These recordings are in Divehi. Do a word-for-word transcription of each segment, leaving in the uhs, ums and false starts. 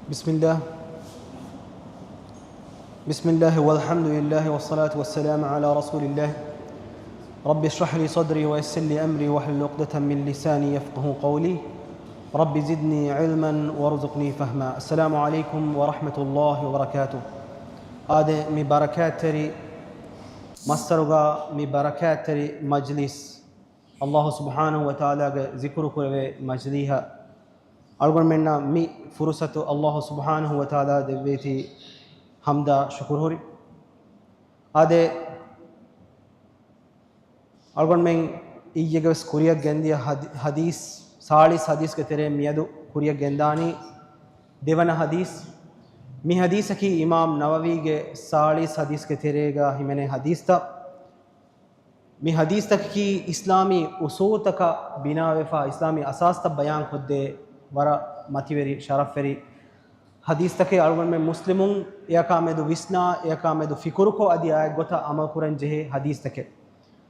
بسم الله. بسم الله والحمد لله والصلاة والسلام على رسول الله. رب اشرح لي صدري ويسر لي أمري واحلل عقدة من لساني يفقه قولي. رب زدني علما وارزقني فهما. السلام عليكم ورحمة الله وبركاته. އާދެ، މި ބަރަކާތްތެރި މައްސަރުގަ މި ބަރަކާތްތެރި މަޖްލިސް، އައްލާހު ސުބްޙާނަހު ވަތަޢާލާގެ ޒިކުރު ކުރެވޭ މަޖްލީހަށް އަޅުގަނޑުމެންނަށް މި ފުރުޞަތު އައްލާހު ސުބްޙާނަހު ވަތަޢާލާ ދެއްވޭތީ ހަމްދާ ޝުކުރު ހުރި. އާދެ، އަޅުގަނޑުމެން އިއްޔެގެ ވެސް ކުރިއަށް ގެންދިޔަ ހަދި-، ހަދީސް، ސާޅީސް ހަދީސްގެ ތެރޭ މިއަދު ކުރިއަށް ގެންދާނީ ދެވަނަ ހަދީސް. މި ހަދީސަކީ އިމާމް ނަވަވީގެ ސާޅީސް ހަދީސްގެ ތެރޭގަ ހިމެނޭ ހަދީސްތައް. މި ހަދީސްތަކަކީ އިސްލާމީ އުސޫލްތަކަށް ބިނާވެފަ، އިސްލާމީ އަސާސްތައް ބަޔާންކޮށްދޭ ވަރަށް މަތިވެރި، ޝަރަފްވެރި ހަދީސްތަކެއް. އަޅުގަނޑުމެން މުސްލިމުން އެއަކާ މެދު ވިސްނާ، އެއަކާ މެދު ފިކުރުކޮށް، އަދި އާއެއްގޮތަށް އަމަލުކުރަން ޖެހޭ ހަދީސްތަކެއް.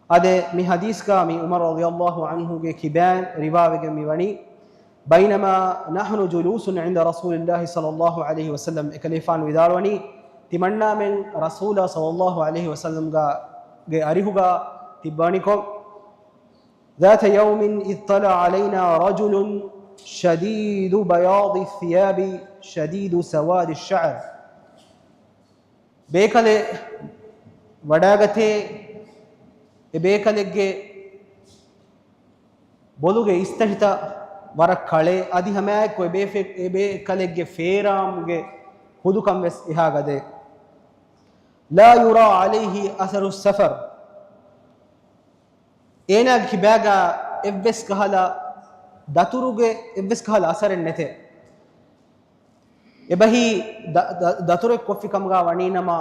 އާދެ، މި ހަދީސްގަ މި ޢުމަރު ރަޟިޔައްލާހު ޢަންހުގެ ކިބައިން ރިވާވެގެން މިވަނީ، بينما نحن جلوس عند رسول الله صلى الله عليه وسلم، އެކަލޭފާނު ވިދާޅުވަނީ، ތިމަންނާމެން ރަސޫލާ ޞައްލައްލާހު ޢަލައިހި ވަސައްލަމްގެ އަރިހުގަ ތިއްބަވަނިކޮށް، ذات يوم إذ طلع علينا رجل شديد بياض الثياب شديد سواد الشعر. ބޭކަލެއް ވަޑާގަތޭ، އެ ބޭކަލެއްގެ ބޮލުގެ އިސްތަށިތައް ވަރަށް ކަޅޭ، އަދި ހަމައެއްކޮށް އެ ބޭފެ-، އެ ބޭކަލެއްގެ ފޭރާމްގެ ހުދުކަން ވެސް އެހާ ގަދައޭ. لا يرى عليه أثر السفر. އޭނާގެ ކިބާގަ އެއްވެސް ކަހަލަ ދަތުރުގެ އެއްވެސް ކަހަލަ އަސަރެއް ނެތޭ. އެބަހީ ދަ-، ދަ-، ދަތުރެއް ކޮށްފި ކަމުގަ ވަނީ ނަމަ،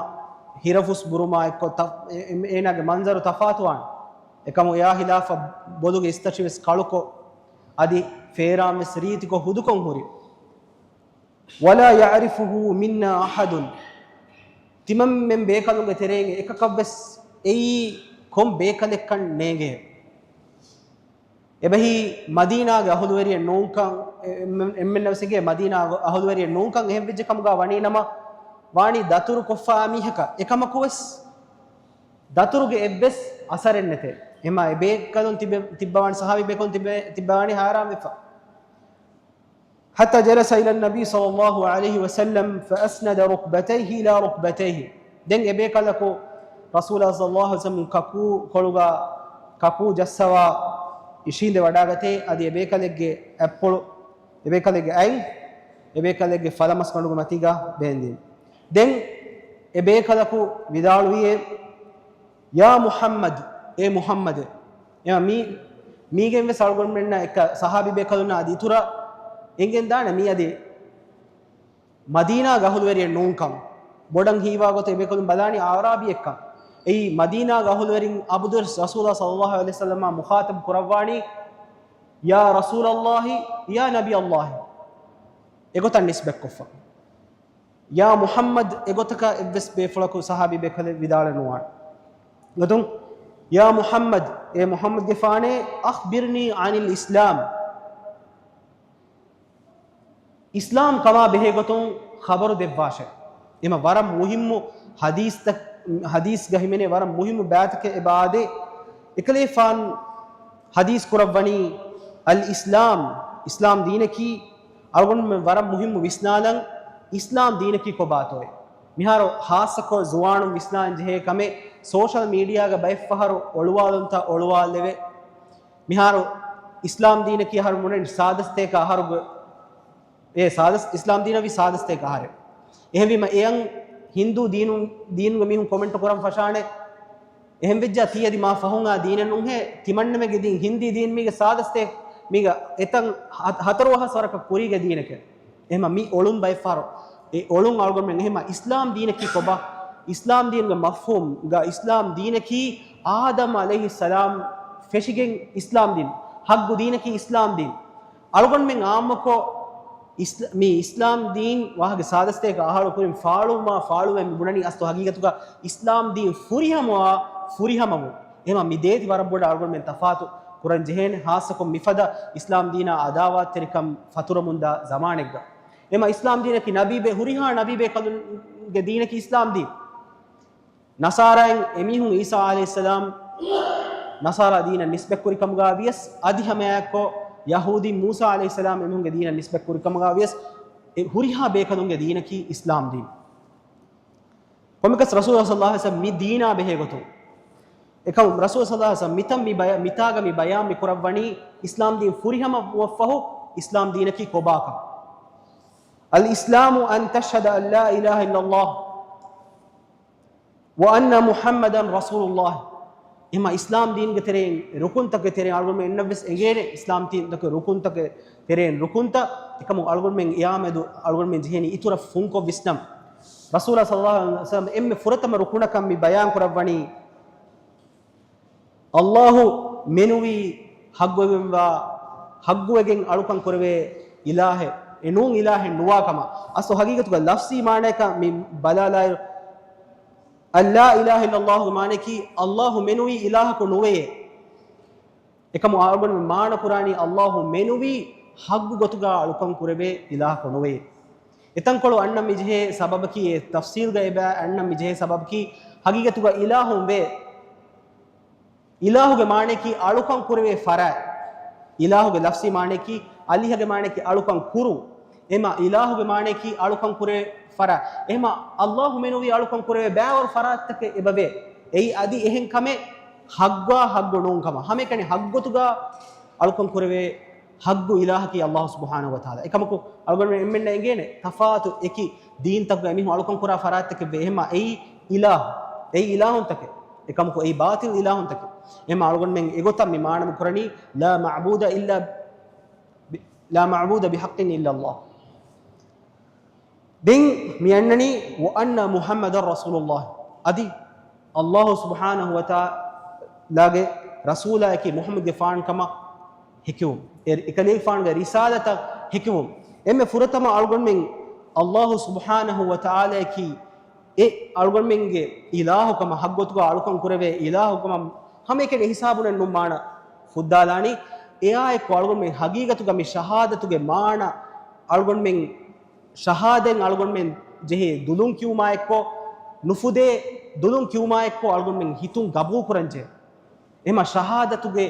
ހިރަފުސް ބުރުމާ އެއްކޮށް ތަ-، އެ-، އެ-، އޭނާގެ މަންޒަރު ތަފާތުވާނެ. އެކަމު އެއާ ހިލާފަށް ބޮލުގެ އިސްތަށި ވެސް ކަޅުކޮށް، އަދި ފޭރާން ވެސް ރީތިކޮށް ހުދުކޮށް ހުރި. ولا يعرفه منا أحد. ތިމަންމެން ބޭކަލުންގެ ތެރެއިން އެކަކަށްވެސް އެއީ ކޮން ބޭކަލެއްކަން ނޭނގޭ. އެބަހީ މަދީނާގެ އަހުލުވެރިއެއް ނޫންކަން، އެ-، އެންމެ-، އެންމެންނަށް ވެސް އެނގޭ މަދީނާ އަހުލުވެރި-، އަހުލުވެރިއެއް ނޫންކަން އެހެންވެއްޖެ ކަމުގަ ވަނީ ނަމަ، ވާނީ ދަތުރު ކޮށްފާ މީހަކަށް. އެކަމަކުވެސް ދަތުރުގެ އެއްވެސް އަސަރެއް ނެތޭ. އެމާ އެ ބޭކަލުން ތިބެ-، ތިއްބަވާނީ، ސަހާބީ ބޭކަލުން ތިބެ-، ތިއްބަވާނީ ހައިރާންވެފަ. حتى جلس إلى النبي صلى الله عليه وسلم فأسند ركبتيه إلى ركبتيه. ދެން އެބޭކަލަކު ރަސޫލާ ޞައްލައްލާހު ޢަލައިހި ވަސައްލަމް ކަކޫ ކޮޅުގަ ކަކޫ ޖައްސަވާ އިށީނދެ ވަޑާގަތޭ، އަދި އެބޭކަލެއްގެ އަތްޕުޅު، އެބޭކަލެއްގެ އަތް، އެބޭކަލެއްގެ ފަލަމަސްގަނޑުގެ މަތީގަ ބޭންދިން. ދެން އެބޭކަލަކު ވިދާޅުވިއޭ، يا محمد، އޭ މުޙައްމަދޭ. އެމަ މީ، މީގެން ވެސް އަޅުގަނޑުމެންނަށް އެކަ ޞަޙާބީ ބޭކަލުންނާ އަދި އިތުރަށް އެނގެން ދާނެ މީ އަދި މަދީނާގެ އަހުލުވެރިއެއް ނޫންކަން. ބޮޑަށް ހީވާ ގޮތަށް އެބޭކަލުން ބަލާނީ އަޢުރާބީއެއްކަން. އެއީ މަދީނާގެ އަހުލުވެރިން އަބަދުވެސް ރަސޫލާ ޞައްލައްލާހު ޢަލައިހި ވަސައްލަމާ މުޚާޠަބު ކުރައްވާނީ، يا رسول الله، يا نبي الله. އެގޮތަށް ނިސްބަތްކޮށްފަ. يا محمد، އެގޮތަކަށް އެއްވެސް ބޭފުޅަކު ޞަޙާބީ ބޭކަލެއް ވިދާޅެއް ނުވާނެ. ގޮތުން، يا محمد، އޭ މުޙައްމަދުގެފާނޭ، أخبرني عن الإسلام. އިސްލާމް ކަމާ ބެހޭ ގޮތުން ޚަބަރު ދެއްވާށޭ. އެމަ ވަރަށް މުހިއްމު ޙަދީޘްތައް، ޙަދީޘްގަ ހިމެނޭ ވަރަށް މުހިއްމު ބައިތަކެއް އެބަ އާދޭ. އެކަލޭފާނު ޙަދީޘް ކުރައްވަނީ، الإسلام، އިސްލާމް ދީނަކީ، އަޅުގަނޑުމެން ވަރަށް މުހިއްމު ވިސްނާލަން، އިސްލާމް ދީނަކީ ކޮބާތޯއޭ؟ މިހާރު ޚާއްޞަކޮށް ޒުވާނުން ވިސްނާން ޖެހޭ ކަމެއް، ސޯޝަލް މީޑިއާގަ ބައެއްފަހަރު އޮޅުވާލުންތައް އޮޅުވާލެވޭ. މިހާރު އިސްލާމް ދީނަކީ އަހަރު ބުނަނީ ސާދަސްތޭކަ އަހަރުގެ، އެ ސާދަސް، އިސްލާމް ދީނަށް ވީ ސާދަސްތޭކަ އަހަރެއް. އެހެންވީމަ އެޔަން ހިންދޫ ދީނު، ދީނުގެ މީހުން ކޮމެންޓު ކުރަން ފަށާނެ. އެހެންވެއްޖާ ތީ އަދި މާ ފަހުން އާ ދީނެއް ނޫންހޭ، ތިމަންނަމެގެ ދީން ހިންދީ ދީން މީގެ ސާދަސްތޭ، މީގަ އެތަން ހަ-، ހަތަރު އަހަސް ވަރަކަށް ކުރީގެ ދީނެކޭ. އެހެމަ މި އޮޅުން ބައެއްފަހަރު، އެ އޮޅުން އަޅުގަނޑުމެން އެހެމަ އިސްލާމް ދީނަކީ ކޮބާ؟ އިސްލާމް ދީންގެ މަފްހޫމްގަ އިސްލާމް ދީނަކީ އާދަމް ޢަލައިހިއްސަލާމް ފެށިގެން އިސްލާމް ދީން، ޙައްޤު ދީނަކީ އިސްލާމް ދީން. އަޅުގަނޑުމެން ޢާއްމުކޮށް އިސްލ-، މި އިސްލާމް ދީން ވާހަކަ ސާދަސްތޭކަ އަހަރު ކުރިން ފާޅުވުމާ ފާޅުވެ މި ބުނަނީ އަސްލު ޙަޤީޤަތުގަ އިސްލާމް ދީން ފުރިހަމަވާ ފުރިހަމަވުން. އެހެމަ މި ދޭތި ވަރަށް ބޮޑަށް އަޅުގަނޑުމެން ތަފާތު ކުރަން ޖެހޭނެ، ޚާއްޞަކޮށް މިފަދަ އިސްލާމް ދީނާ އަދާވާތްތެރިކަން ފަތުރަމުންދާ ޒަމާނެއްގަ. އެމަ އިސްލާމް ދީނަކީ ނަބީބޭ، ހުރިހާ ނަބީބޭކަލުންގެ ދީނަކީ އިސްލާމް ދީން. ނަސާރާއިން އެމީހުން އީސާ ޢަލައިހިއްސަލާމް ނަސާރާ ދީނަށް ނިސްބަތްކުރި ކަމުގަ ވިޔަސް، އަދި ހަމައެއާއެއްކޮށް ޔަހޫދީން މޫސާ ޢަލައިހިއްސަލާމް އެމީހުންގެ ދީނަށް ނިސްބަތްކުރި ކަމުގަ ވިޔަސް، އެ ހުރިހާ ބޭކަލުންގެ ދީނަކީ އިސްލާމް ދީން. ކޮންމެކަސް ރަސޫލާ ޞައްލަﷲ ޢަލައިހި ވަސައްލަމް މި ދީނާ ބެހޭ ގޮތުން. އެކަމު ރަސޫލާ ޞައްލަﷲ ޢަލައިހި ވަސައްލަމް މިތަން މި ބަޔާ-، މިތާގަ މި ބަޔާން މި ކުރައްވަނީ އިސްލާމް ދީން ފުރިހަމަ ވުމަށްފަހު އިސްލާމް ދީނަކީ ކޮބާކަން. الإسلام أن تشهد أن لا إله إلا الله وأن محمدا رسول الله. އެމަ އިސްލާމް ދީންގެ ތެރެއިން ރުކުންތަކެއް ތެރެއިން އަޅުގަނޑުމެން އެންނަށްވެސް އެނގޭނެ އިސްލާމް ދީންތަކެއް ރުކުންތަކެއް ތެރެއިން ރުކުންތައް. އެކަމު އަޅުގަނޑުމެން އެއާމެދު އަޅުގަނޑުމެން ޖެހޭނީ އިތުރަށް ފުންކޮށް ވިސްނަން. ރަސޫލާ ޞައްލަﷲ ޢަލައިހި ވަސައްލަމް އެންމެ ފުރަތަމަ ރުކުނަކަށް މި ބަޔާން ކުރައްވަނީ، ﷲ މެނުވީ ޙައްޤުވެގެންވާ، ޙައްޤުވެގެން އަޅުކަން ކުރެވޭ އިލާހެއް، އެ ނޫން އިލާހެއް ނުވާ ކަމަށް. އަސްލު ޙަޤީޤަތުގަ ލަފްޒީ މާނަޔަކަށް މި ބަލާލާއިރު، އައްލާ އިލާހަ އިއްލައްލާހުގެ މާނަޔަކީ، ﷲ މެނުވީ އިލާހަކު ނުވެޔޭ. އެކަމު އަޅުގަނޑުމެން މާނަ ކުރާނީ، ﷲ މެނުވީ ޙައްޤު ގޮތުގަ އަޅުކަން ކުރެވޭ އިލާހަކު ނުވެޔޭ. އެތަންކޮޅު އަންނަ މިޖެހޭ ސަބަބަކީ، އެ ތަފްސީލްގަ އެބަ އަންނަ މިޖެހޭ ސަބަބަކީ، ޙަޤީޤަތުގަ އިލާހުން ވޭ. އިލާހުގެ މާނަޔަކީ އަޅުކަން ކުރެވޭ ފަރާތް. އިލާހުގެ ލަފްޒީ މާނަޔަކީ، އަލިހަގެ މާނަޔަކީ އަޅުކަން ކުރުން. އެމަ އިލާހުގެ މާނަޔަކީ އަޅުކަން ކުރެވޭ ފަރާތް. އެމަ ﷲ މެނުވީ އަޅުކަން ކުރެވޭ ބައިވަރު ފަރާތްތަކެއް އެބަވޭ. އެއީ އަދި އެހެން ކަމެއް ޙައްޤާ ޙައްޤު ނޫން ކަމަށް. ހަމައެކަނި ޙައްޤު ގޮތުގަ އަޅުކަން ކުރެވޭ ޙައްޤު އިލާހަކީ ﷲ ސުބްޙާނަހޫ ވަތަޢާލާ. އެކަމަކު އަޅުގަނޑުމެން އެންމެންނަށް އެނގޭނެ، ތަފާތު އެކި ދީންތަކުގަ އެމީހުން އަޅުކަން ކުރާ ފަރާތްތަކެއް ވޭ. އެހެންމަ އެއީ އިލާހު، އެއީ އިލާހުންތަކެއް. އެކަމަކު އެއީ ބާޠިލް އިލާހުންތަކެއް. އެހެންމަ އަޅުގަނޑުމެން އެގޮތަށް މި މާނަ ކުރަނީ، لا معبود إلا ب-، لا معبود بحق إلا الله. ދެން މި އަންނަނީ، وأن محمدا رسول الله. އަދި ﷲ ސުބްޙާނަހޫ ވަތަޢާލާގެ ރަސޫލާއަކީ މުޙައްމަދުގެ ފާން ކަމަށް ހެކިވުން. އެ އެކަލޭގެފާނުގެ ރިސާލަތަށް ހެކިވުން. އެންމެ ފުރަތަމަ އަޅުގަނޑުމެން ﷲ ސުބްޙާނަހޫ ވަތަޢާލާއަކީ އެ އަޅުގަނޑުމެންގެ އިލާހު ކަމަށް، ޙައްޤު ގޮތުގަ އަޅުކަން ކުރެވޭ އިލާހު ކަމަށް ހަމައެކަނި ހިސާބުން ނޫން މާނަ ފުއްދާލާނީ. އެއާއެކު އަޅުގަނޑުމެން ޙަޤީޤަތުގަ މި ޝަހާދަތުގެ މާނަ އަޅުގަނޑުމެން ޝަހާދަތް އަޅުގަނޑުމެން ޖެހޭ ދުލުން ކިޔުމާއެއްކޮށް، ނުފުދޭ ދުލުން ކިޔުމާއެއްކޮށް އަޅުގަނޑުމެން ހިތުން ގަބޫލު ކުރަންޖެހޭ. އެމަ ޝަހާދަތުގެ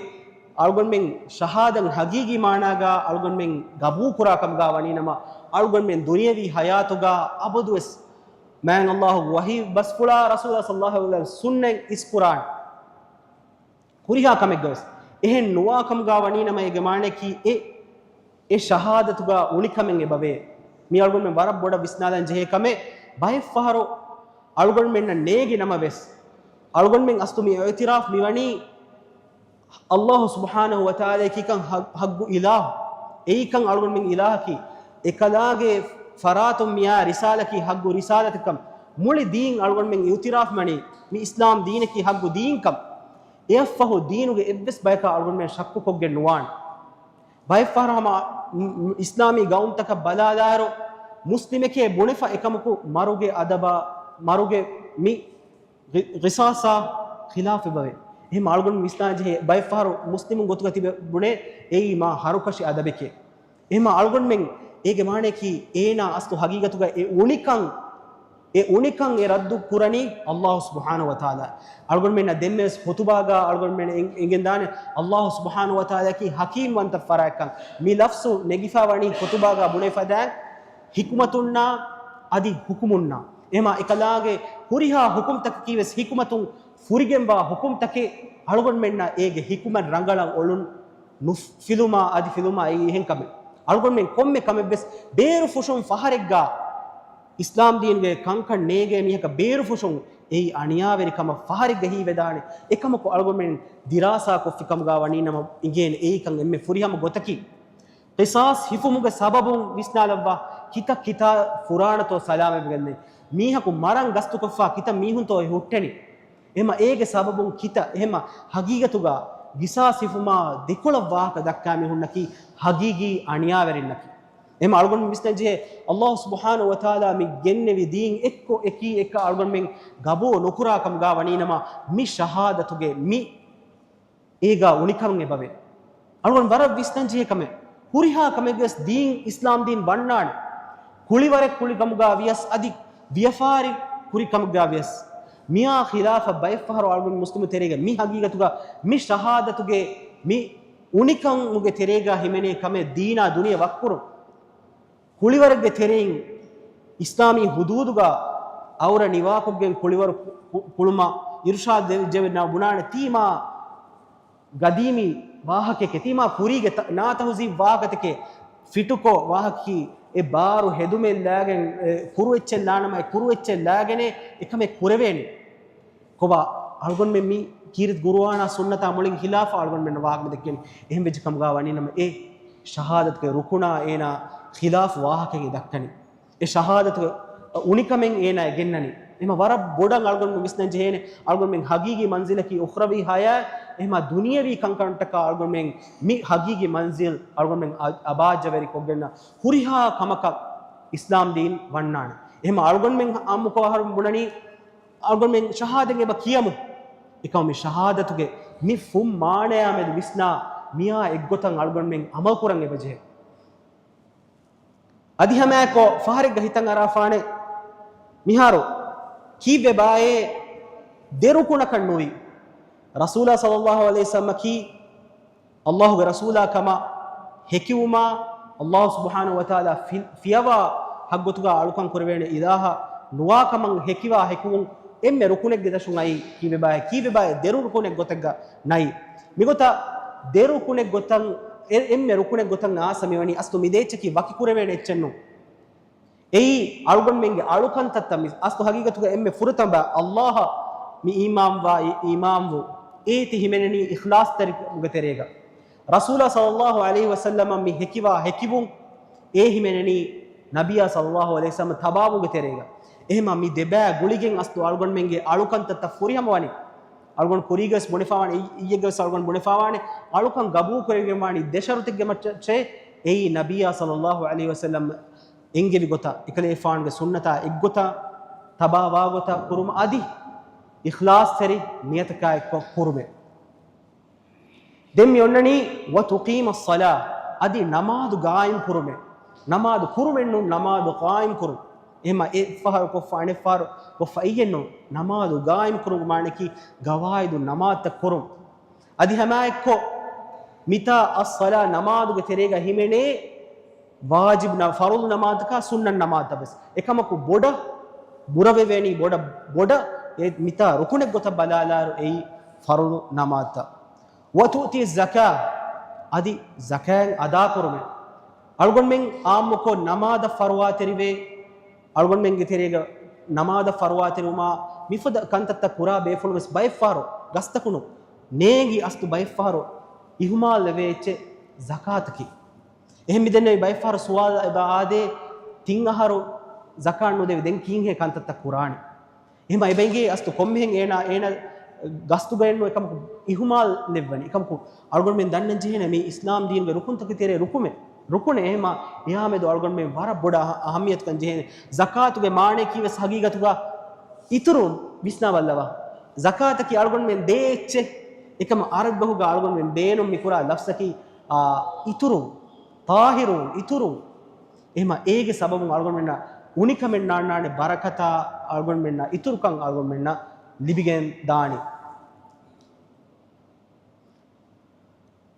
އަޅުގަނޑުމެން ޝަހާދަތް ޙަޤީޤީ މާނާގަ އަޅުގަނޑުމެން ގަބޫލު ކުރާ ކަމުގަ ވަނީ ނަމަ، އަޅުގަނޑުމެން ދުނިޔަވީ ޙަޔާތުގަ އަބަދުވެސް މާތް ﷲ ވަޙީ ބަސްފުޅާ ރަސޫލާ ޞައްލަﷲ ޢަލައިހި ވަސައްލަމް ސުންނަތް އިސްކުރާނެ. ހުރިހާ ކަމެއްގަވެސް އެހެން ނުވާ ކަމުގަ ވަނީ ނަމަ، އޭގެ މާނަޔަކީ އެ، އެ ޝަހާދަތުގަ އުނިކަމެއް އެބަވޭ. މި އަޅުގަނޑުމެން ވަރަށް ބޮޑަށް ވިސްނާލަން ޖެހޭ ކަމެއް. ބައެއްފަހަރު އަޅުގަނޑުމެންނަށް ނޭގި ނަމަވެސް، އަޅުގަނޑުމެން އަސްލު މި އިޢުތިރާފް މިވަނީ ﷲ ސުބްޙާނަހޫ ވަތަޢާލާއަކީކަން ޙައް-، ޙައްޤު އިލާހު. އެއީކަން އަޅުގަނޑުމެން އިލާހަކީ. އެކަލާގެ ފަރާތުން މިއާ ރިސާލަކީ ޙައްޤު ރިސާލަތަކަން. މުޅި ދީން އަޅުގަނޑުމެން އިޢުތިރާފް މަނީ މި އިސްލާމް ދީނަކީ ޙައްޤު ދީންކަން. އެއަށްފަހު ދީނުގެ އެއްވެސް ބަޔަކަށް އަޅުގަނޑުމެން ޝައްކުކޮށްގެން ނުވާނެ. ބައެއްފަހަރު ހަމަ މު-، މު-، އިސްލާމީ ގައުމުތަކަށް ބަލާލާއިރު، މުސްލިމެކޭ ބުނެފަ އެކަމަކު މަރުގެ އަދަބާ، މަރުގެ މި ގި-، ގިޞާޞާ ޚިލާފެއް ބަވޭ. އެހެން އަޅުގަނޑު ވިސްނާ ޖެހޭ، ބައެއްފަހަރު މުސްލިމުން ގޮތުގަ ތިބެ ބުނޭ އެއީ މާ ހަރުކަށި އަދަބެކޭ. އެހެން އަޅުގަނޑުމެން އޭގެ މާނަޔަކީ އޭނާ އަސްލު ޙަޤީޤަތުގަ އެ އުނިކަން، އެ އުނިކަން އެ ރައްދު ކުރަނީ ﷲ ސުބްޙާނަހޫ ވަތަޢާލާ. އަޅުގަނޑުމެންނަށް ދެންމެވެސް ޚުޠުބާގަ އަޅުގަނޑުމެން އެން-، އެނގެންދާނެ ﷲ ސުބްޙާނަހޫ ވަތަޢާލާއަކީ ޙަކީމްވަންތަ ފަރާތްކަން. މި ލަފްޒު ނެގިފަ ވަނީ ޚުޠުބާގަ ބުނެފަދައިން ޙިކުމަތުންނާ އަދި ޙުކުމުންނާ. އެހެމާ އެކަލާގެ ހުރިހާ ޙުކުމްތަކަކީވެސް ޙިކުމަތުން ފުރިގެންވާ ޙުކުމްތަކެއް އަޅުގަނޑުމެންނަށް އޭގެ ޙިކުމަތް ރަނގަޅަށް އޮޅުން ނުފިލުމާ އަދި ފިލުމާ އެއީ އެހެން ކަމެއް. އަޅުގަނޑުމެން ކޮންމެ ކަމެއްވެސް ބޭރުފުށުން ފަހަރެއްގާ އިސްލާމް ދީންގެ ކަންކަން ނޭގޭ މީހަކަށް ބޭރުފުށުން އެއީ އަނިޔާވެރި ކަމަށް ފަހަރެއްގަ ހީވެދާނެ. އެކަމަކު އަޅުގަނޑުމެން ދިރާސާ ކޮށްފި ކަމުގާ ވަނީ ނަމަ އިނގޭނެ އެއީކަން އެންމެ ފުރިހަމަ ގޮތަކީ. ޤިޞާޞް ހިފުމުގެ ސަބަބުން ވިސްނާލައްވާ، ކިތައް ކިތައް ފުރާނަތޯ ސަލާމަތްވެގެންދޭ. މީހަކު މަރަން ގަސްތުކޮށްފާ ކިތައް މީހުންތޯ އެ ހުއްޓެނީ. އެހެމަ އޭގެ ސަބަބުން ކިތައް، އެހެމަ ހަގީގަތުގަ ޤިޞާޞް ހިފުމާ ދެކޮޅަށް ވާހަކަ ދައްކާ މީހުންނަކީ ހަގީގީ އަނިޔާވެރިންނަކީ. އެހެމަ އަޅުގަނޑު ވިސްނަން ޖެހޭ، ﷲ ސުބްޙާނަހޫ ވަތަޢާލާ މި ގެންނެވި ދީން އެއްކޮށް އެކީ އެއްކަ އަޅުގަނޑުމެން ގަބޫލު ނުކުރާ ކަމުގާ ވަނީ ނަމަ، މި ޝަހާދަތުގެ މި އޭގާ އުނިކަން އެބަވޭ. އަޅުގަނޑު ވަރަށް ވިސްނަން ޖެހޭ ކަމެއް. ހުރިހާ ކަމެއްވެސް ދީން އިސްލާމް ދީން ވަންނާނެ. ކުޅިވަރެއް ކުރި ކަމުގަ ވިޔަސް، އަދި ވިޔަފާރި ކުރި ކަމުގަ ވިޔަސް، މިއާ ޚިލާފަށް ބައެއްފަހަރު އަޅުގަނޑު މުސްލިމު ތެރޭގަ މި ހަގީގަތުގަ މި ޝަހާދަތުގެ މި އުނިކަމުގެ ތެރޭގަ ހިމެނޭ ކަމެއް ދީނާ ދުނިޔެ ވައްކުރުން. ކުޅިވަރެއްގެ ތެރެއިން އިސްލާމީ ހުދޫދުގަ އައުރަ ނިވާކޮށްގެން ކުޅިވަރު ކު-، ކުޅުމަށް އިރުޝާދު ދެ-، ދެވެން ބުނާނެ. ތީމާ ގަދީމީ ވާހަކައެކޭ، ތީމާ ކުރީގެ ތަ-، ނާތަހުޒީބު ވާހަކަތަކެއް ފިޓުކޮށް ވާހަކަކީ އެ ބާރު ހެދުމެއް ލާގެން، އެ، ކުރު އެއްޗެއް ލާނަމަ، އެ ކުރު އެއްޗެއް ލާގެނޭ އެކަމެއް ކުރެވޭނެ. ކޮބާ އަޅުގަނޑުމެން މި ކީރިތި ގުރުއާނާ ސުންނަތާ މުޅިން ޚިލާފަށް އަޅުގަނޑުމެން ވާހަކަ ދެއްކެން އެހެން ވެއްޖެ ކަމުގަ ވަނީ ނަމަ، އެ ޝަހާދަތުގެ ރުކުނާ އޭނާ ޚިލާފު ވާހަކައެއް ދައްކަނީ. އެ ޝަހާދަތުގެ އުނިކަމެއް އޭނާ ގެންނަނީ. އެމަ ވަރަށް ބޮޑަށް އަޅުގަނޑު ވިސްނަން ޖެހޭނެ، އަޅުގަނޑުމެން ހަގީގީ މަންޒިލަކީ އުޚްރަވީ ޙަޔާތް، އެހެމާ ދުނިޔަވީ ކަންކަންޓަކާ އަޅުގަނޑުމެން މި ހަގީގީ މަންޒިލް އަޅުގަނޑުމެން އަ-، އަބާއްޖަވެރި ކޮށްގެންނަ ހުރިހާ ކަމަކަށް އިސްލާމް ދީން ވަންނާނެ. އެހެމަ އަޅުގަނޑުމެން އާއްމުކޮށް އަހަރު ބުނަނީ، އަޅުގަނޑުމެން ޝަހާދަތް އެބަ ކިޔަމު. އެކަމު މި ޝަހާދަތުގެ މި ފުން މާނަޔާ މެދު ވިސްނާ މިއާ އެއްގޮތަށް އަޅުގަނޑުމެން ޢަމަލު ކުރަން އެބަޖެހޭ. އަދި ހަމައެއްކޮށް ފަހަރެއްގަ ހިތަށް އަރާފާނެ، މިހާރު ކީއްވެބާއޭ ދެ ރުކުނަކަށް ނުވި؟ ރަސޫލާ ޞައްލައްލާހު ޢަލައިހި ވަސައްލަމަކީ އައްލާހުގެ ރަސޫލާ ކަމަށް ހެކިވުމާ، އައްލާހު ސުބްޙާނަހު ވަތަޢާލާ ފި-، ފިޔަވާ ހައްގުތުގަ އަޅުކަން ކުރެވޭނެ އިލާހަށް ނުވާ ކަމަށް ހެކިވާ ހެކިވުން އެންމެ ރުކުނެއްގެ ދަށުން އައީ ކީއްވެބާއޭ؟ ކީއްވެބާއޭ ދެ ރުކުނެއް ގޮތެއްގަ ނައީ؟ މިގޮތަށް ދެ ރުކުނެއް ގޮތަށް، އެ-، އެންމެ ރުކުނެއް ގޮތަށް އާސަ މިވަނީ އަސްލު މި ދޭއްޗަކީ ވަކި ކުރެވޭނެ އެއްޗެއް ނޫން. އެއީ އަޅުގަނޑުމެންގެ އަޅުކަންތައްތައް މި އަސްލު ހަގީގަތުގަ އެންމެ ފުރަތަމަ އައްލާހަށް މި އީމާންވާ އީ-، އީމާންވުން އޭތި ހިމެނެނީ އިޚްލާޞްތެރިކަމުގެ ތެރޭގަ. ރަސޫލާ ޞައްލައްލާހު ޢަލައިހި ވަސައްލަމަށް މި ހެކިވާ ހެކިވުން އޭ ހިމެނެނީ ނަބިއްޔާ ޞައްލައްލާހު ޢަލައިހި ވަސައްލަމަށް ތަބާވުމުގެ ތެރޭގަ. އެހެމަ މި ދެބައި ގުޅިގެން އަސްލު އަޅުގަނޑުމެންގެ އަޅުކަންތައްތައް ފުރިހަމަވަނީ. އަޅުގަނޑު ކުރީގަވެސް ބުނެފާވާނެ، އި-، އިއްޔެއްގަވެސް އަޅުގަނޑު ބުނެފާވާނެ، އަޅުކަން ގަބޫލު ކުރެވިގެން ވާނީ ދެ ޝަރުތެއްގެ މައްޗަށޭ. އެއީ ނަބިއްޔާ ޞައްލައްލާހު ޢަލައިހި ވަސައްލަމް އެންގެވި ގޮތަށް، އެކަލޭގެފާނުގެ ސުންނަތާ އެއްގޮތަށް ތަބާވާ ގޮތަށް ކުރުމަށް އަދި އިޚްލާޞްތެރި ނިޔަތަކާ އެއްކޮށް ކުރުމެއް. ދެން މި އޮންނަނީ، "وتقيم الصلاة"، އަދި ނަމާދު ގާއިމް ކުރުމެއް. ނަމާދު ކުރުމެއް ނޫން، ނަމާދު ގާއިމް ކުރުން. އެހެމަ އެއްފަހަރު ކޮށްފަ އަނެއްފަހަރު ކޮށްފަ އެއްޔެއް ނޫން. ނަމާދު ގާއިމް ކުރުމުގެ މާނައަކީ ގަވާއިދު ނަމާދުތައް ކުރުން. އަދި ހަމައެއްކޮށް މިތާ އައްޞަލާ ނަމާދުގެ ތެރޭގަ ހިމެނޭ ވާޖިބު ނަ-، ފަރުޟު ނަމާދުތަކާ ސުންނަތް ނަމާދުތައް ވެސް. އެކަމަކު ބޮޑަށް ބުރަވެވޭނީ، ބޮޑަށް، ބޮޑަށް އެ މިތާ ރުކުނެއް ގޮތަށް ބަލާލާއިރު އެއީ ފަރުޟު ނަމާދުތައް. "وتؤتي الزكاة"، އަދި ޒަކާތް އަދާކުރުމެއް. އަޅުގަނޑުމެން އާއްމުކޮށް ނަމާދަށް ފަރުވާތެރިވޭ، އަޅުގަނޑުމެންގެ ތެރޭގަ ނަމާދަށް ފަރުވާތެރިވުމާ މިފަދަ ކަންތައްތައް ކުރާ ބޭފުޅުން ވެސް ބައެއްފަހަރު ގަސްތަކުނު ނޭނގި އަސްލު ބައެއްފަހަރު އިހުމާލް ވެވޭ އެއްޗެއް ޒަކާތަކީ. އެހެން މިދެންނެވި ބައެއްފަހަރު ސުވާލު އެބަ އާދޭ، ތިން އަހަރު ޒަކާތް ނުދެވި، ދެން ކީންހޭ ކަންތައްތައް ކުރާނީ؟ އެހެމަ އެބަ އިނގޭ އަސްލު ކޮންމެހެން އޭނާ، އޭނާ ގަސްތުގައެއްނު އެކަމަކު އިހުމާލް ލެއްވަނީ. އެކަމަކު އަޅުގަނޑުމެން ދަންނަން ޖެހޭނެ މީ އިސްލާމް ދީންގެ ރުކުންތަކެއް ތެރޭ ރުކުމެއް، ރުކުނެއް. އެހެމަ އެހާމެދު އަޅުގަނޑުމެން ވަރަށް ބޮޑަށް އަހަ-، އަހައްމިޔަތުކަން ޖެހޭނެ. ޒަކާތުގެ މާނައަކީ ވެސް ހަގީގަތުގަ އިތުރުން ވިސްނާބަލަވާ. ޒަކާތަކީ އަޅުގަނޑުމެން ދޭ އެއްޗެއް. އެކަމަ އަރަބި ބަހުގަ އަޅުގަނޑުމެން ބޭނުން މިކުރާ ލަފްޒަކީ، އާ، އިތުރުން، ޠާހިރުން، އިތުރުން. އެހެމަ އޭގެ ސަބަބުން އަޅުގަނޑުމެންނަށް އުނިކަމެއް ނާންނާނެ، ބަރަކަތާ އަޅުގަނޑުމެންނަށް، އިތުރުކަން އަޅުގަނޑުމެންނަށް ލިބިގެން ދާނީ.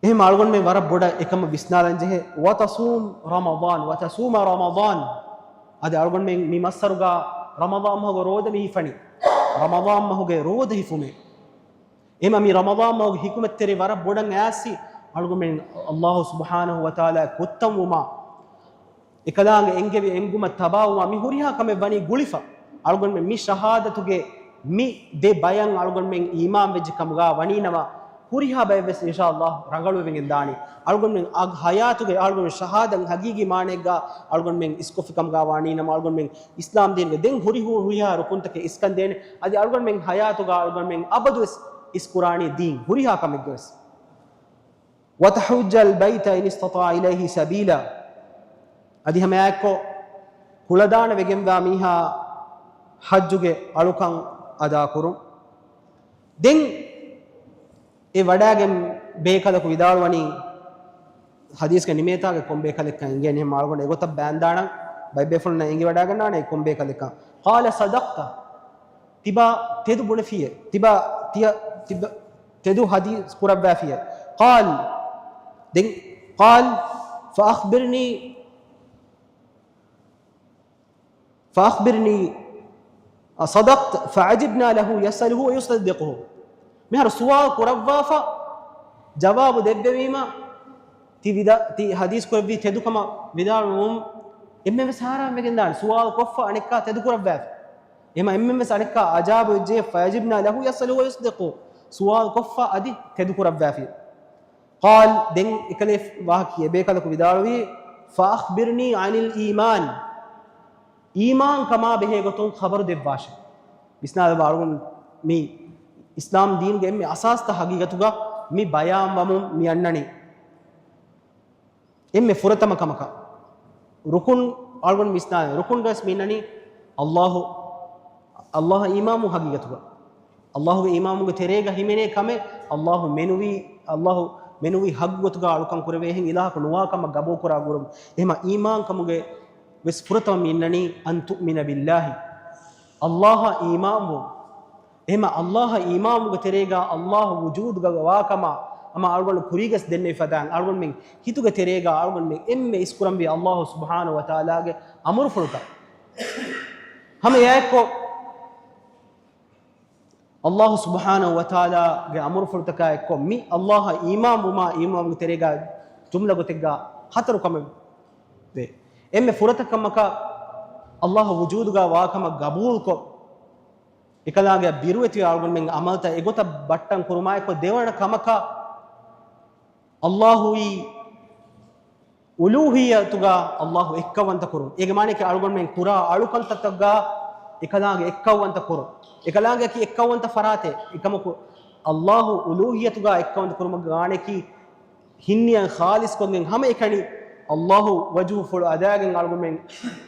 އެހެމަ އަޅުގަނޑުމެން ވަރަށް ބޮޑަށް އެކަމަށް ވިސްނާލަން ޖެހޭ. "وتصوم رمضان"، "وتصوم رمضان". އަދި އަޅުގަނޑުމެން މި މައްސަރުގަ ރަމަޟާން މަހުގެ ރޯދަ މި ހިފަނީ. ރަމަޟާން މަހުގެ ރޯދަ ހިފުމޭ. އެމަ މި ރަމަޟާން މަހުގެ ޙިކުމަތްތެރި ވަރަށް ބޮޑަށް އައިސް، އަޅުގަނޑުމެން އައްލާހު ސުބްޙާނަހު ވަތަޢާލާ ކުއްތަންވުމާ، އެކަލާނގެ އެންގެވި އެންގުމަށް ތަބާވުމާ މި ހުރިހާ ކަމެއް ވަނީ ގުޅިފަ. އަޅުގަނޑުމެން މި ޝަހާދަތުގެ މި ދެ ބަޔަށް އަޅުގަނޑުމެން އީމާން ވެއްޖެ ކަމުގަ ވަނީ ނަމަ، ހުރިހާ ބައެއް ވެސް އިންޝާއައްލާހު ރަނގަޅުވެވެގެން ދާނީ. އަޅުގަނޑުމެން އަގް ޙަޔާތުގެ އަޅުގަނޑު ޝަހާދަތް ހަގީގީ މާނައެއްގަ އަޅުގަނޑުމެން އިސްކޮށްފި ކަމުގަ ވާނީ ނަމަ، އަޅުގަނޑުމެން އިސްލާމް ދީންގެ ދެން ހުރި ހު-، ހުރިހާ ރުކުންތަކެއް އިސްކަން ދޭނެ. އަދި އަޅުގަނޑުމެން ޙަޔާތުގަ އަޅުގަނޑުމެން އަބަދުވެސް އިސްކުރާނީ ދީން ހުރިހާ ކަމެއްގަވެސް. "وتحج البيت إن استطعت إليه سبيلا". އަދި ހަމައެއާއެއްކޮށް ކުޅަދާނަ ވެގެންވާ މީހާ ޙައްޖުގެ އަޅުކަން އަދާކުރުން. ދެން އެ ވަޑައިގެން ބޭކަލަކު ވިދާޅުވަނީ، ޙަދީޘްގެ ނިމޭތާގެ ކޮން ބޭކަލެއްކަން އިނގޭނެ، އެހެން އަޅުގަނޑު އެގޮތަށް ބަޔާންދާނަން. ބައެއް ބޭފުޅުންނަށް އެނގިވަޑައިގަންނާނެ ކޮންބޭކަލެއްކަން. قال صدقت. ތިބާ ތެދު ބުނެފިޔޭ. ތިބާ ތިޔަ ތިބަ ތެދު ޙަދީޘް ކުރައްވާފިޔޭ. قال. ދެން قال فأخبرني فأخبرني أصدقت فعجبنا له يسأله ويصدقه. މިހާރު ސުވާލު ކުރައްވާފަ ޖަވާބު ދެއްވެވީމަ، ތި ވިދާ-، ތި ޙަދީޘް ކުރެއްވީ ތެދުކަމަށް ވިދާޅުވުމުން އެންމެން ވެސް ހައިރާން ވެގެން ދާނެ. ސުވާލު ކޮށްފަ އަނެއްކާ ތެދު ކުރައްވާފި. އެހެމަ އެންމެން ވެސް އަނެއްކާ އަޖާބު ވެއްޖެ، فعجبنا له يسأله ويصدقه. ސުވާލު ކޮށްފަ އަދި ތެދު ކުރައްވާފި. قال، ދެން އެކަލޭ ވާހަކަ އެބޭކަލަކު ވިދާޅުވީ، فأخبرني عن الإيمان. އީމާން ކަމާ ބެހޭ ގޮތުން ޚަބަރު ދެއްވާށެ. ވިސްނާލަބަ އަޅުގަނޑު މި އިސްލާމް ދީންގެ އެންމެ އަސާސްތައް ހަގީގަތުގަ މި ބަޔާން ވަމުން މި އަންނަނީ. އެންމެ ފުރަތަމަ ކަމަކަށް ރުކުން އަޅުގަނޑު ވިސްނާލަން. ރުކުންގަސް މި އިންނަނީ ﷲ، ﷲ އީމާން ވުން ހަގީގަތުގަ. ﷲގެ އީމާން ވުމުގެ ތެރޭގަ ހިމެނޭ ކަމެއް، ﷲ މެނުވީ، ﷲ މެނުވީ ހައްގު ގޮތުގަ އަޅުކަން ކުރެވޭހެން އިލާހަކު ނުވާ ކަމަށް ގަބޫލު ކުރާ ގުރުމް. އެހެމަ އީމާން ކަމުގެ ވެސް ފުރަތަމަ މި އިންނަނީ أن تؤمن بالله. ﷲ އަށް އީމާން ވުން. އެހެމަ ﷲ އަށް އީމާން ވުމުގެ ތެރޭގަ ﷲ ވުޖޫދުގަ ވާ ކަމަށް ހަމަ އަޅުގަނޑު ކުރީގަސް ދެންނެވި ފަދައިން އަޅުގަނޑުމެން ހިތުގެ ތެރޭގަ އަޅުގަނޑުމެން އެންމެ އިސްކުރަންވީ ﷲ ސުބްޙާނަހޫ ވަތަޢާލާގެ އަމުރުފުޅުތައް. ހަމަ އެއާއެއްކޮށް، ﷲ ސުބްޙާނަހޫ ވަތަޢާލާގެ އަމުރުފުޅުތަކާ އެއްކޮށް، މި ﷲ އަށް އީމާން ވުމާ، އީމާން ވުމުގެ ތެރޭގަ ޖުމްލަ ގޮތެއްގަ ހަތަރު ކަމެއް ވޭ. އެންމެ ފުރަތަމަ ކަމަކަށް، ﷲ ވުޖޫދުގަ ވާ ކަމަށް ގަބޫލުކޮށް، އެކަލާނގެ ބިރުވެތި އަޅުގަނޑުމެން އަމަލްތައް އެގޮތަށް ބައްޓަން ކުރުމާއެކު، ދެވަނަ ކަމަކަށް ﷲ އީ އުލޫހިއްޔަތުގަ ﷲ އެއްކައުވަންތަ ކުރުން. އޭގެ މާނައަކީ އަޅުގަނޑުމެން ކުރާ އަޅުކަންތައްތަކުގަ އެކަލާނގެ އެއްކައުވަންތަ ކުރުން. އެކަލާނގެއަކީ އެއްކައުވަންތަ ފަރާތެއް. އެކަމަކު، ﷲ އުލޫހިއްޔަތުގަ އެއްކައުވަންތަ ކުރުމުގެ މާނައަކީ، ހިންނިޔަތް ޚާލިޞްކޮށްގެން ހަމައެކަނި ﷲ ވަޖްހުފުޅު އަދާގެން އަޅުގަނޑުމެން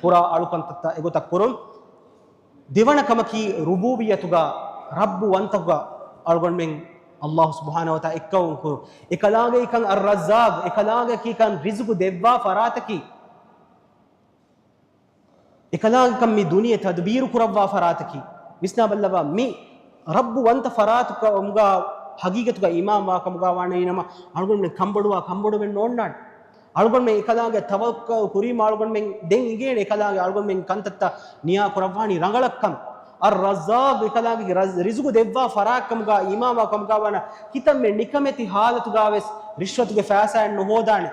ކުރާ އަޅުކަންތައްތައް އެގޮތަށް ކުރުން. ދެވަނަ ކަމަކީ، ރުބޫބިއްޔަތުގަ ރައްބުވަންތަކުގަ އަޅުގަނޑުމެން ﷲ ސުބްޙާނަހޫ ވަތަޢާލާ އެއްކައުވަން ކުރުން. އެކަލާނގެއަކީކަން އައްރައްޒާޤު، އެކަލާނގެއަކީކަން ރިޒުގު ދެއްވާ ފަރާތަކީ. އެކަލާނގެކަން މި ދުނިޔެ ތަދުބީރު ކުރައްވާ ފަރާތަކީ. ވިސްނާބަލަބަ، މި ރައްބު ވަންތަ ފަރާތު ކަމުގަ ހަގީގަތުގަ އީމާން ވާ ކަމުގަ ވާނަނީ ނަމަ، އަޅުގަނޑުމެން ކަންބޮޑުވާ ކަންބޮޑުވެން ނޯންނާނެ. އަޅުގަނޑުމެން އެކަލާނގެ ތަވައްކަލް ކުރީމަ އަޅުގަނޑުމެން ދެން އިނގޭނެ އެކަލާނގެ އަޅުގަނޑުމެން ކަންތައްތައް ނިޔާ ކުރައްވާނީ ރަނގަޅަށްކަން. އައްރައްޒާޤު އެކަލާނގެ ރަޒް-، ރިޒުގު ދެއްވާ ފަރާތް ކަމުގަ އީމާން ވާ ކަމުގަ ވާނަ، ކިތަންމެ ނިކަމެތި ހާލަތުގަ ވެސް ރިޝްވަތުގެ ފައިސާއެއް ނުހޯދާނެ.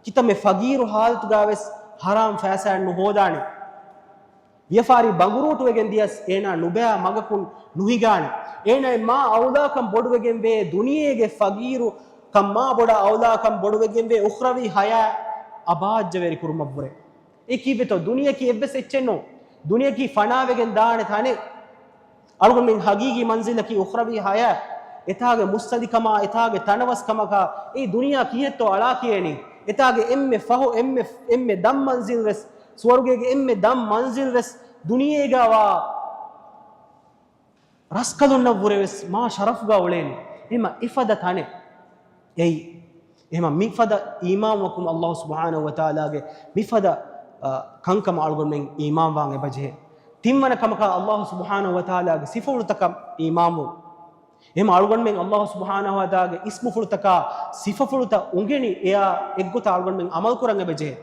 ކިތަންމެ ފަގީރު ހާލަތުގަ ވެސް ހަރާމް ފައިސާއެއް ނުހޯދާނެ. ވިޔަފާރި ބަނގުރޫޓުވެގެން ދިޔަސް އޭނާ ނުބައި މަގަކުން ނުހިނގާނެ. އޭނާއަށް މާ އައުލާކަން ބޮޑުވެގެންވޭ ދުނިޔޭގެ ފަގީރު ކަން މާ ބޮޑަށް އައުލާކަން ބޮޑުވެގެންވޭ އުޚްރަވީ ޙަޔާތް އަބާއްޖަވެރި ކުރުމަށްވުރެ. އެ ކީއްވެތޯ؟ ދުނިޔެއަކީ އެއްވެސް އެއްޗެއް ނޫން. ދުނިޔެއަކީ ފަނާވެގެން ދާނެ ތަނެއް. އަޅުގަނޑުމެން ހަގީގީ މަންޒިލަކީ އުޚްރަވީ ޙަޔާތް. އެތާގެ މުއްސަނދިކަމާ، އެތާގެ ތަނަވަސްކަމަކާ، އެ ދުނިޔެއަށް ކިހިނެއްތޯ އަޅާ ކިޔޭނީ؟ އެތާގެ އެންމެ ފަހު، އެންމެ، އެންމެ ދަށް މަންޒިލް ވެސް، ސުވަރުގޭގެ އެންމެ ދަށް މަންޒިލް ވެސް، ދުނިޔޭގަ ވާ ރަސްކަލުންނަށްވުރެ ވެސް މާ ޝަރަފުގަ އުޅޭނީ. އެހެމަ އެފަދަ ތަނެއް އެއީ. އެހެމަ މިފަދަ އީމާންވަކުން ﷲ ސުބްޙާނަހޫ ވަތަޢާލާގެ މިފަދަ، އަ، ކަންކަމަށް އަޅުގަނޑުމެން އީމާންވާން އެބަޖެހޭ. ތިންވަނަ ކަމަކަށް ﷲ ސުބްޙާނަހޫ ވަތަޢާލާގެ ސިފަފުޅުތަކަށް އީމާންވުން. އެހެމަ އަޅުގަނޑުމެން ﷲ ސުބްޙާނަހޫ ވަތަޢާލާގެ އިސްމުފުޅުތަކާ ސިފަފުޅުތައް އުނގެނި އެއާ އެއްގޮތަށް އަޅުގަނޑުމެން އަމަލުކުރަން އެބަޖެހޭ.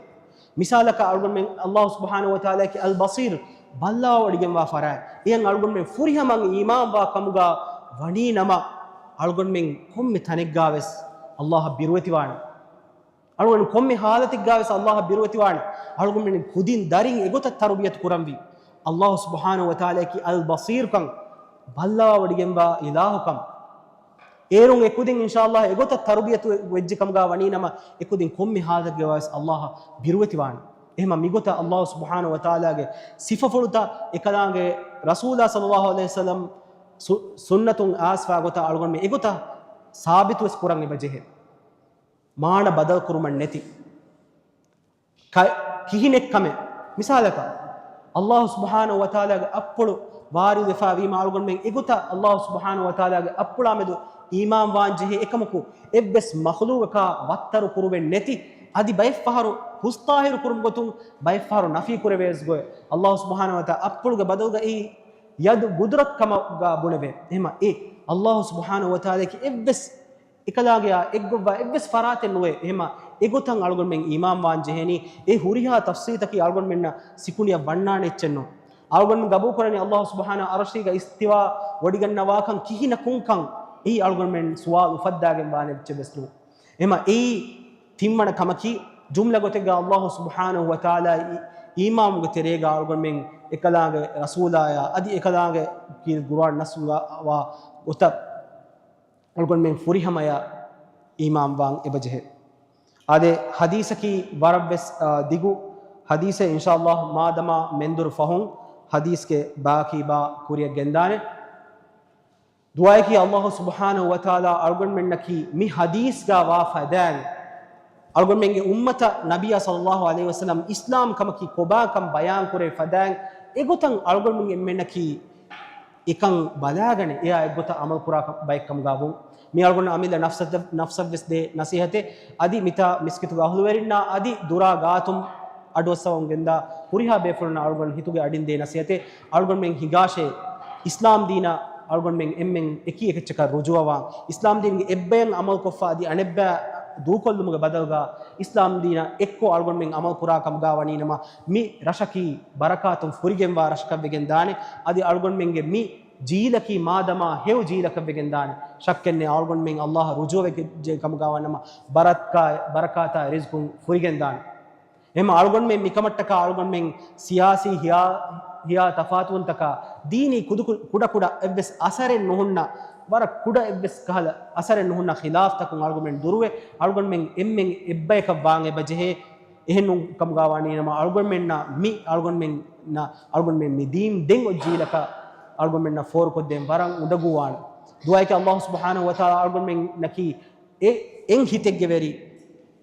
މިސާލަކަށް އަޅުގަނޑުމެން ﷲ ސުބްޙާނަހޫ ވަތަޢާލާއަކީ އަލް ބަޞީރު، ބައްލަވާވޮޑިގެންވާ ފަރާތް. އެޔަށް އަޅުގަނޑުމެން ފުރިހަމައަށް އީމާންވާ ކަމުގަ ވަނީ ނަމަ، އަޅުގަނޑުމެން ކޮންމެ ތަނެއްގަ ވެސް ﷲ އަށް ބިރުވެތިވާނެ. އަޅުގަނޑު ކޮންމެ ހާލަތެއްގަ ވެސް ﷲ އަށް ބިރުވެތިވާނެ. އަޅުގަނޑުމެން ކުދިން ދަރިން އެގޮތަށް ތަރުބިޔަތު ކުރަންވީ. ﷲ ސުބްޙާނަހޫ ވަތަޢާލާއަކީ އަލް ބަޞީރުކަން، ބައްލަވާވޮޑިގެންވާ އިލާހުކަން. އޭރުން އެކުދިން އިންޝާﷲ އެގޮތަށް ތަރުބިޔަތު ވެއްޖެ ކަމުގަ ވަނީ ނަމަ، އެކުދިން ކޮންމެ ހާލަތެއްގަ ވެސް ﷲ އަށް ބިރުވެތިވާނެ. އެހެމަ މިގޮތަށް ﷲ ސުބްޙާނަހޫ ވަތަޢާލާގެ ސިފަފުޅުތައް އެކަލާނގެ ރަސޫލާ ޞައްލަﷲު ޢަލައިހި ވަސައްލަމް ސު-، ސުންނަތުން އައިސްފާ ގޮތަށް އަޅުގަނޑުމެން އެގޮތަށް ސާބިތުވެސް ކުރަން އެބަޖެހޭ. މާނަ ބަދަލު ކުރުމެއް ނެތި. ކަ-، ކިހިނެއްކަމެއް. މިސާލަކަށް، ﷲ ސުބްޙާނަހޫ ވަތަޢާލާގެ އަތްޕުޅު ވާރިދުވެފާވީމަ އަޅުގަނޑުމެން އެގޮތަށް ﷲ ސުބްޙާނަހޫ ވަތަޢާލާގެ އަތްޕުޅާމެދު އީމާންވާން ޖެހޭ އެކަމަކު، އެއްވެސް މަޚްލޫޤަކާ ވައްތަރު ކުރުވެން ނެތި. އަދި ބައެއްފަހަރު ހުސްޠާހިރު ކުރުމުގެ ގޮތުން ބައެއްފަހަރު ނަފީ ކުރެވޭސް ގޮތް. އައްލާހު ސުބްޙާނަހު ވަތަޢާލާ އައްޕުޅުގެ ބަދަލުގައި ޔަދު ގުދުރަތު ކަމަށް ބުނެވޭ. އެހެމަ އެ އައްލާހު ސުބްޙާނަހު ވަތަޢާލާއަކީ އެއްވެސް އެކަލާނގެއާ އެއްގޮތްވާ އެއްވެސް ފަރާތެއް ނުވޭ. އެހެމަ އެގޮތަށް އަޅުގަނޑުމެން އީމާން ވާން ޖެހޭނީ. އެ ހުރިހާ ތަފްސީލްތަކީ އަޅުގަނޑުމެންނަށް ސިކުނޑިއަށް ވަންނާނެ އެއްޗެއް ނޫން. އަޅުގަނޑުމެން ގަބޫލު ކުރަނީ އައްލާހު ސުބްޙާނަހު ޢަރުޝީގަ އިސްތިވާ ވޮޑިގަންނަވާކަން ކިހިނަކުންކަން. އެއީ އަޅުގަނޑުމެން ސުވާލު އުފައްދާގެން ވާނެ އެއްޗެއް ވެސް ނޫން. އެހެމަ އެއީ ތިންވަނަ ކަމަކީ، ޖުމްލަ ގޮތެއްގަ އައްލާހު ސުބްޙާނަހު ވަތަޢާލާ އީ-، އީމާނުގެ ތެރޭގަ އަޅުގަނޑުމެން އެކަލާނގެ ރަސޫލާޔާ އަދި އެކަލާނގެ ކީރިތި ޤުރުއާން ނައްސުގަ ވާ ގޮތަށް އަޅުގަނޑުމެން ފުރިހަމަޔަށް އީމާންވާން އެބަޖެހޭ. އާދެ، ޙަދީޘަކީ ވަރަށްވެސް، އާ، ދިގު ޙަދީޘެއް. އިންޝާއައްލާހު މާދަމާ މެންދުރު ފަހުން ޙަދީޘްގެ ބާކީ ބާ ކުރިއަށް ގެންދާނެ. ދުޢާއަކީ އައްލާހު ސުބްޙާނަހު ވަތަޢާލާ އަޅުގަނޑުމެންނަކީ މި ޙަދީޘްގަ ވާ ފަދައިން، އަޅުގަނޑުމެންގެ އުއްމަތަށް ނަބިއްޔާ ޞައްލައްލާހު ޢަލައިހި ވަސައްލަމް އިސްލާމް ކަމަކީ ކޮބާކަން ބަޔާން ކުރެވި ފަދައިން، އެގޮތަށް އަޅުގަނޑުމެން އެންމެންނަކީ އެކަން ބަލާގަނެ، އެއާ އެއްގޮތަށް ޢަމަލު ކުރާ ކަ-، ބައެއްކަމުގަ ވުން. މި އަޅުގަނޑު އަމިއްލަ ނަފްސަށް، ނަފްސަށްވެސް ދޭ ނަސޭހަތެއް، އަދި މިތާ މިސްކިތުގެ އަހުލުވެރިންނާ އަދި ދުރާ ގާތުން އަޑުއައްސަވަމުން ގެންދާ ހުރިހާ ބޭފުޅުންނަށް އަޅުގަނޑު ހިތުގެ އަޑިން ދޭ ނަސޭހަތެއް، އަޅުގަނޑުމެން ހިނގާށޭ، އިސްލާމް ދީނަށް އަޅުގަނޑުމެން އެންމެން އެކީ އެކެއްޗަކަށް ރުޖޫޢަވާން. އިސްލާމް ދީންގެ އެއްބަޔަށް ޢަމަލުކޮށްފަ އަދި އަނެއްބަޔަށް ދޫކޮށްލުމުގެ ބަދަލުގަ، އިސްލާމް ދީނަށް އެއްކޮށް އަޅުގަނޑުމެން ޢަމަލު ކުރާ ކަމުގަ ވަނީނަމަ، މި ރަށަކީ ބަރަކާތުން ފުރިގެންވާ ރަށަކަށް ވެގެން ދާނެ. އަދި އަޅުގަނޑުމެންގެ މި ޖީލަކީ މާދަމާ ހެޔޮ ޖީލަކަށް ވެގެން ދާނެ. ޝައްކެއްނެތް، އަޅުގަނޑުމެން އައްލާހަށް ރުޖޫޢަވެގެން ކަމުގަ ވަނަމަ، ބަރަކާ-، ބަރަކާތާ ރިޒްޤުން ފުރިގެން ދާނެ. އެހެމަ އަޅުގަނޑުމެން މިކަމަށްޓަކާ އަޅުގަނޑުމެން ސިޔާސީ ހިޔާ-، ހިޔާ ތަފާތުވުންތަކާ، ދީނީ ކުދު-، ކުޑަކުޑަ އެއްވެސް އަސަރެއް ނުހުންނަ، ވަރަށް ކުޑަ އެއްވެސް ކަހަލަ އަސަރެއް ނުހުންނަ ޚިލާފްތަކުން އަޅުގަނޑުމެން ދުރުވެ، އަޅުގަނޑުމެން އެންމެން އެއްބަޔަކަށް ވާން އެބަޖެހޭ. އެހެން ނޫން ކަމުގަ ވާނީ ނަމަ، އަޅުގަނޑުމެންނަށް މި، އަޅުގަނޑުމެންނަށް، އަޅުގަނޑުމެން މި ދީން ދެން އޮތް ޖީލަކަށް އަޅުގަނޑުމެންނަށް ފޯރުކޮށްދޭން ވަރަށް އުނދަގޫވާނެ. ދުޢާއަކީ އައްލާހު ސުބްޙާނަހު ވަތަޢާލާ އަޅުގަނޑުމެންނަކީ އެ އެއް ހިތެއްގެ ވެރި،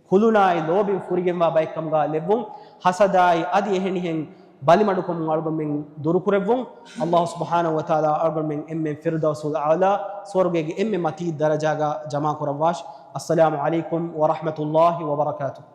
ހުލުނާއި ލޯބިން ފުރިގެންވާ ބައެއްކަމުގަ ލެއްވުން، ޙަސަދާއި އަދި އެހެނިހެން ބަލިމަޑުކަމުން އަޅުގަނޑުމެން ދުރުކުރެއްވުން. އައްލާހު ސުބްޙާނަހު ވަތަޢާލާ އަޅުގަނޑުމެން އެންމެން ފިރުދައުސުލް އަޢުލާ ސުވަރުގޭގެ އެންމެ މަތީ ދަރަޖާގަ ޖަމާކުރައްވާށި. އައްސަލާމު ޢަލައިކުމް ވަރަޙްމަތުﷲި ވަބަރަކާތުހު.